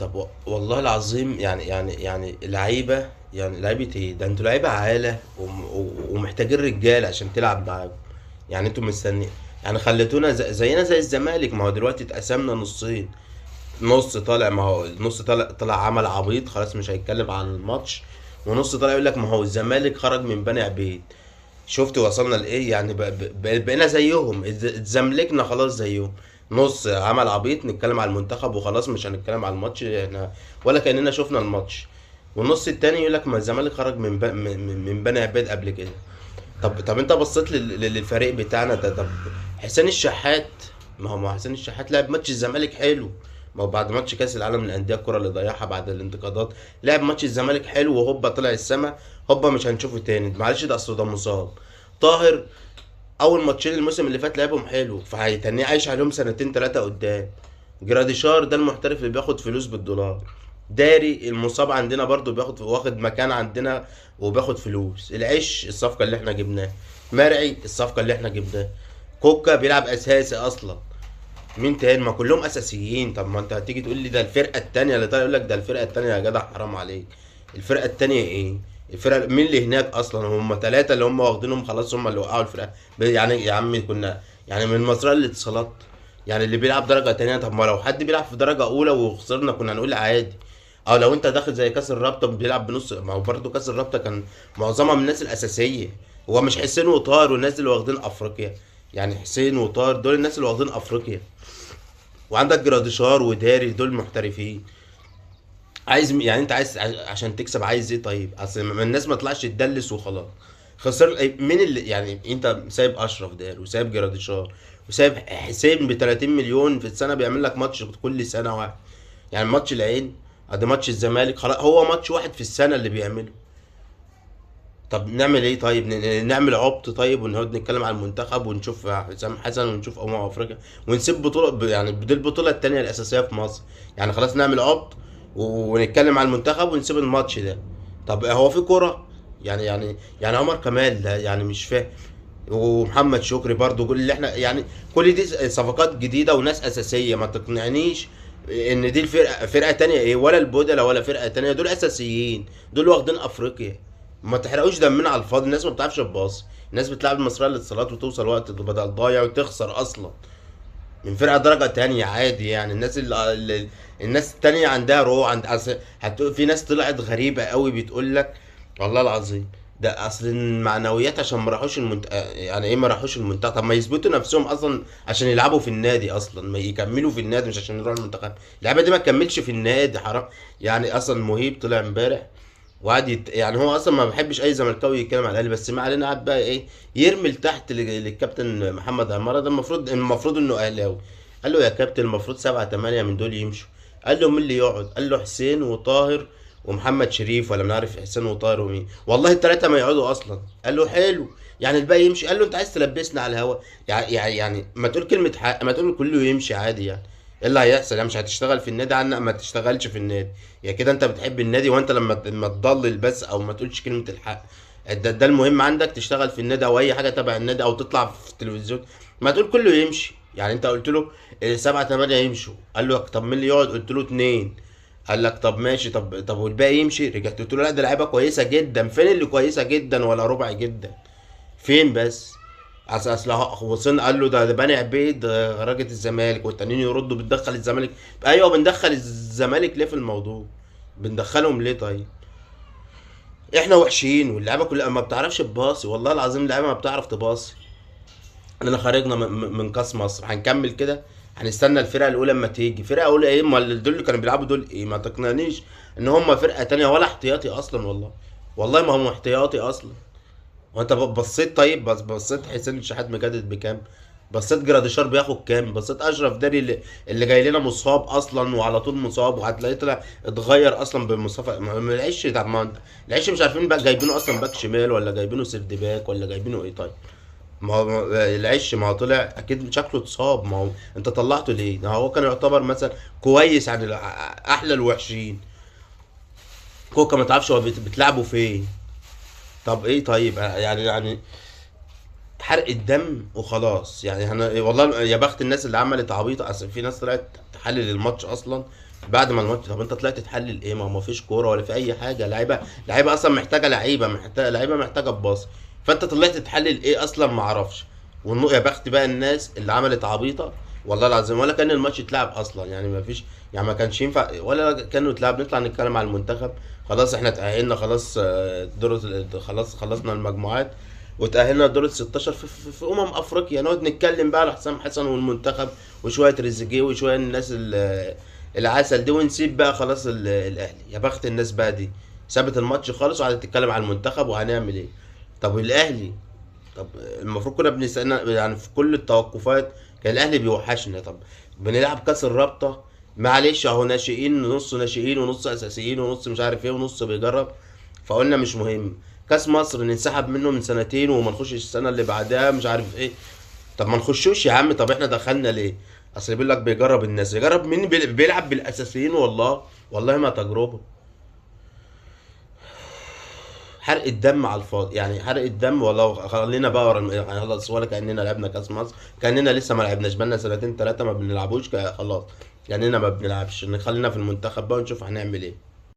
طب والله العظيم، يعني لعيبه، يعني لعيبة ايه ده؟ انتوا لعيبة عالة ومحتاجين رجاله عشان تلعب معاكم. يعني انتوا مستنيين، يعني خليتونا زينا زي الزمالك. ما هو دلوقتي اتقسمنا نصين، نص طالع، ما هو نص طالع طلع عمل عبيط خلاص مش هيتكلم عن الماتش، ونص طالع يقول لك ما هو الزمالك خرج من بني عبيد. شفت وصلنا لايه؟ يعني بقينا زيهم، اتزملكنا خلاص زيهم. نص عمل عبيط نتكلم على المنتخب وخلاص، مش هنتكلم على الماتش احنا ولا كأننا شفنا الماتش. والنص التاني يقول لك ما الزمالك خرج من من بني عبيد قبل كده. طب انت بصيت للفريق بتاعنا ده؟ طب حسين الشحات، ما هو ما حسين الشحات لعب ماتش الزمالك حلو. ما هو بعد ماتش كاس العالم للاندية الكره اللي ضيعها بعد الانتقادات، لعب ماتش الزمالك حلو وهوبا طلع السما. هوبا مش هنشوفه تاني، معلش ده اصل ده مصاب. طاهر اول ماتشين الموسم اللي فات لعبهم حلو، فهيتنيه عايش عليهم سنتين ثلاثة قدام. جراديشار ده المحترف اللي بياخد فلوس بالدولار. داري المصاب عندنا برضو بياخد، واخد مكان عندنا وبياخد فلوس. العش الصفقة اللي احنا جبناه، مرعي الصفقة اللي احنا جبناه، كوكا بيلعب اساسي اصلا. مين تاني؟ ما كلهم اساسيين. طب ما انت هتيجي تقول لي ده الفرقة التانية، اللي طالع يقول لك ده الفرقة التانية، يا جدع حرام عليك. الفرقة التانية ايه؟ الفرقة مين اللي هناك اصلا؟ هم ثلاثة اللي هم واخدينهم خلاص، هم اللي وقعوا الفرقه. يعني يا عمي كنا يعني من المزرعة الاتصالات، يعني اللي بيلعب درجه تانية. طب ما لو حد بيلعب في درجه اولى وخسرنا كنا هنقول عادي. او لو انت داخل زي كاس الرابطة بيلعب بنص، ما هو برضه كاس الرابطة كان معظمها من الناس الاساسيه. هو مش حسين وطاهر والناس اللي واخدين افريقيا؟ يعني حسين وطاهر دول الناس اللي واخدين افريقيا، وعندك جراديشار وداري دول محترفين. عايز يعني انت عايز عشان تكسب عايز ايه طيب؟ اصل ما الناس ما طلعش تدلس وخلاص. خسر مين اللي يعني انت سايب اشرف داري وسايب جراديشار وسايب حسين ب 30 مليون في السنة بيعمل لك ماتش كل سنة واحد. يعني ماتش العين ادي ماتش الزمالك خلاص، هو ماتش واحد في السنة اللي بيعمله. طب نعمل ايه طيب؟ نعمل عبط طيب ونقعد نتكلم على المنتخب ونشوف حسام حسن ونشوف افريقيا ونسيب بطوله، يعني دي البطولة التانية الاساسية في مصر. يعني خلاص نعمل عبط ونتكلم على المنتخب ونسيب الماتش ده. طب هو في كورة؟ يعني عمر كمال ده يعني مش فاهم، ومحمد شكري برضو، كل اللي احنا يعني كل دي صفقات جديدة وناس اساسيه. ما تقنعنيش ان دي الفرقة فرقه تانية ايه، ولا البودلة ولا فرقه تانية، دول اساسيين، دول واخدين افريقيا. ما تحرقوش دمنا على الفاضي. الناس ما بتعرفش تباص، الناس بتلعب المصرية للاتصالات وتوصل وقت بدل ضايع وتخسر اصلا من فرقه درجه تانية عادي. يعني الناس اللي الناس التانية عندها روح، عند أصل في ناس طلعت غريبة قوي بتقول لك والله العظيم ده اصل المعنويات عشان ما راحوش يعني ايه ما راحوش المنتخب؟ طب ما يثبتوا نفسهم اصلا عشان يلعبوا في النادي اصلا، ما يكملوا في النادي مش عشان يروحوا المنتخب. اللعيبة دي ما تكملش في النادي حرام. يعني اصلا مهيب طلع امبارح وقعد يعني هو اصلا ما بحبش اي زملكاوي يتكلم على الاهلي، بس ما علينا، قعد بقى ايه يرمي لتحت للكابتن محمد عمارة ده، المفروض انه اهلاوي. قال له يا كابتن المفروض سبعة تمانية من دول يمشوا. قال له مين اللي يقعد؟ قال له حسين وطاهر ومحمد شريف، ولا مش عارف حسين وطاهر ومين، والله الثلاثة ما يقعدوا اصلا. قال له حلو، يعني الباقي يمشي. قال له انت عايز تلبسنا على الهوا؟ يعني ما تقول كلمة حق، ما تقول كله يمشي عادي. يعني ايه اللي هيحصل؟ يعني مش هتشتغل في النادي؟ عنك ما تشتغلش في النادي. يا كده انت بتحب النادي، وانت لما ما تضلل بس او ما تقولش كلمة الحق، ده المهم عندك تشتغل في النادي او اي حاجة تبع النادي او تطلع في التلفزيون. ما تقول كله يمشي. يعني انت قلت له اه، سبعة تمانية يمشوا، قال له طب مين اللي يقعد؟ قلت له اتنين. قال لك طب ماشي، طب والباقي يمشي. رجعت قلت له لا ده لعيبة كويسة جدا. فين اللي كويسة جدا ولا ربع جدا؟ فين بس؟ اصل وصلنا. قال له ده بني عبيد خرجت الزمالك، والتانيين يردوا بتدخل الزمالك. ايوه بندخل الزمالك ليه في الموضوع؟ بندخلهم ليه طيب؟ احنا وحشين واللعيبة كلها ما بتعرفش تباصي، والله العظيم اللعيبة ما بتعرف تباصي. احنا خرجنا من كاس مصر، هنكمل كده؟ هنستنى الفرقة الاولى اما تيجي؟ فرقه اولى ايه؟ ما دول اللي كانوا بيلعبوا دول ايه؟ ما تقنعنيش ان هم فرقه تانية ولا احتياطي اصلا. والله والله ما هم احتياطي اصلا. وانت بصيت طيب؟ بس بصيت حسين الشحات مجدد بكام؟ بصيت جراديشار بياخد كام؟ بصيت اشرف داري اللي جاي لنا مصاب اصلا وعلى طول مصاب، وهتلاقيه طلع اتغير اصلا بمصطفى. ما العش، طب ما العش مش عارفين بقى جايبينه اصلا باك شمال ولا جايبينه third back ولا جايبينه ايه طيب؟ ما هو العش ما هو طلع اكيد شكله اتصاب. ما هو انت طلعته ليه؟ ده هو كان يعتبر مثلا كويس عن احلى الوحشين. كوكا ما تعرفش هو بتلعبه فين. طب ايه طيب؟ يعني حرق الدم وخلاص. يعني انا والله يا بخت الناس اللي عملت عبيطه، اصل في ناس طلعت تحلل الماتش اصلا بعد ما الماتش، طب انت طلعت تحلل ايه؟ ما هو ما فيش كورة ولا في اي حاجه، لعيبه، لعيبة اصلا محتاجه لعيبه، محتاجه لعيبه، محتاجه باص. فانت طلعت تحلل ايه اصلا؟ ما اعرفش. يا بخت بقى الناس اللي عملت عبيطه، والله العظيم ولا كان الماتش اتلعب اصلا. يعني ما فيش، يعني ما كانش ينفع ولا كانوا اتلعب. نطلع نتكلم على المنتخب، خلاص احنا اتأهلنا خلاص، دور خلاص خلصنا المجموعات وتأهلنا لدور ال 16 في افريقيا. نقعد نتكلم بقى على حسام حسن والمنتخب وشوية تريزيجيه وشوية الناس العسل دي، ونسيب بقى خلاص الاهلي. يا بخت الناس بقى دي، سابت الماتش خالص وقعدت تتكلم على المنتخب وهنعمل ايه. طب الاهلي، طب المفروض كنا بنستنى يعني في كل التوقفات كان الاهلي بيوحشنا. طب بنلعب كاس الرابطه، معلش اهو ناشئين، نص ناشئين ونص اساسيين ونص مش عارف ايه ونص بيجرب، فقلنا مش مهم. كاس مصر ننسحب منه من سنتين وما نخشش السنة اللي بعدها مش عارف ايه. طب ما نخشوش يا عم، طب احنا دخلنا ليه؟ اصل بيقول لك بيجرب الناس، يجرب مين؟ بيلعب بالاساسيين؟ والله والله ما تجربه. حرق الدم على الفاضي يعني، حرق الدم والله. خلينا بقى ورا يعني خلاص، ولا كاننا لعبنا كاس مصر، كاننا لسه ما لعبناش، بقالنا سنتين ثلاثة ما بنلعبوش، خلاص كاننا ما بنلعبش. نخلينا في المنتخب بقى ونشوف هنعمل ايه.